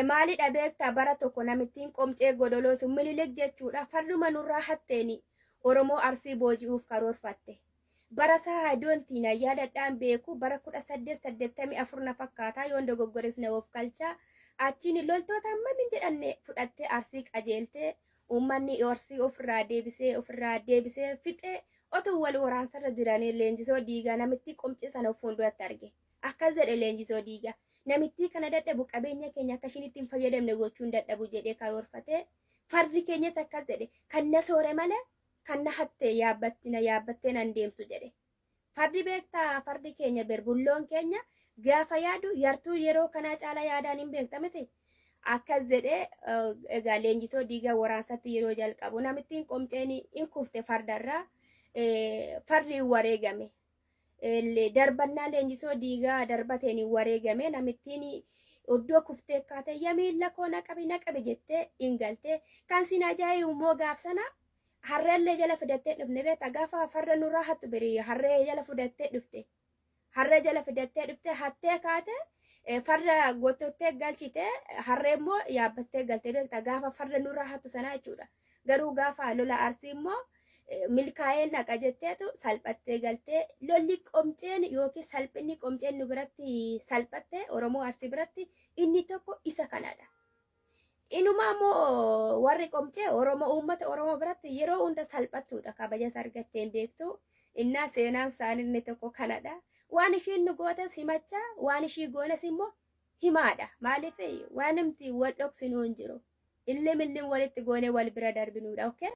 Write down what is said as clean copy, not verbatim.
Maalidha beektaa, bara tokko namittiin qomcee godoloo sun Minilik jechuudha, farduma nurraa hatteeni Oromoo Arsii booji'uuf karoorfatte. Bara isaa doontiin yaadadhaan beeku, bara 1884 na fakkaataa, yoon dogoggores na of kalchaa. Achiin loltoota hammam hin jedhanne fudhattee Arsii qajeeltee, uummanni Arsii ofirraa deebisee, ofirraa deebisee fixee, otuu wal waraansarra jiranii Leenjisoo Diigaa namittii qomcee sana of fuulduratti arge. Akkas jedhe Leenjisoo Diigaa. Namittii kana dadhabu, qabeenya keenya akka ishiin ittiin fayyadamne gochuun dadhabu jedhee karoorfatee, fardi keenyas akkas jedhe: kan na soore malee kan na hattee yaabbatti na yaabbattee nan deemtu jedhe. Fardi beektaa, fardi keenya berbulloon keenya gaafa yaadu yartuu yeroo kanaa caalaa yaadaan hin beekta miti. Akkas jedhee egaa Leenjisoo Diigaa waraansatti yeroo jalqabu namittiin qomceen hin kufte fardarraa, fardi hin wareegame. Darbannaa Leenjisoo Diigaa darbateen hin wareegame. Namittiin iddoo kuftee kaate, "Ya miilla koo, na qabi, na qabi," jettee hin galte. Kan sin ajaa'ibu immoo gaaf sana harreellee jala fidattee dhufne beekta, gaafa farda nurraa hattu birii harree jala fidattee dhufte. Harree jala fidattee dhufte, hattee kaate, farda gottottee galchite, harree immoo yaabbattee galte beekta, gaafa farda nurraa hattu sanaa jechuudha. Garuu gaafa lola Arsii immoo milkaa'een dhaqa jetteetu salphattee galtee. Lolli qomceen yookiin salphinni qomceen nu biratti salphatte, Oromoo Arsii biratti, inni tokko isa kanadha. Inumaa immoo warri qomcee Oromoo uummata Oromoo biratti yeroo hunda salphattuudha, kabajas argattee hin beektu. Innaa seenaan isaanii inni tokko kanadha. Waan ishiin nu gootes himachaa, waan ishii goones immoo himaadha. Maaliif waan nuti wal dhoksinuu hin jiru. Illim illim walitti goonee wal bira darbinuudha. Okay?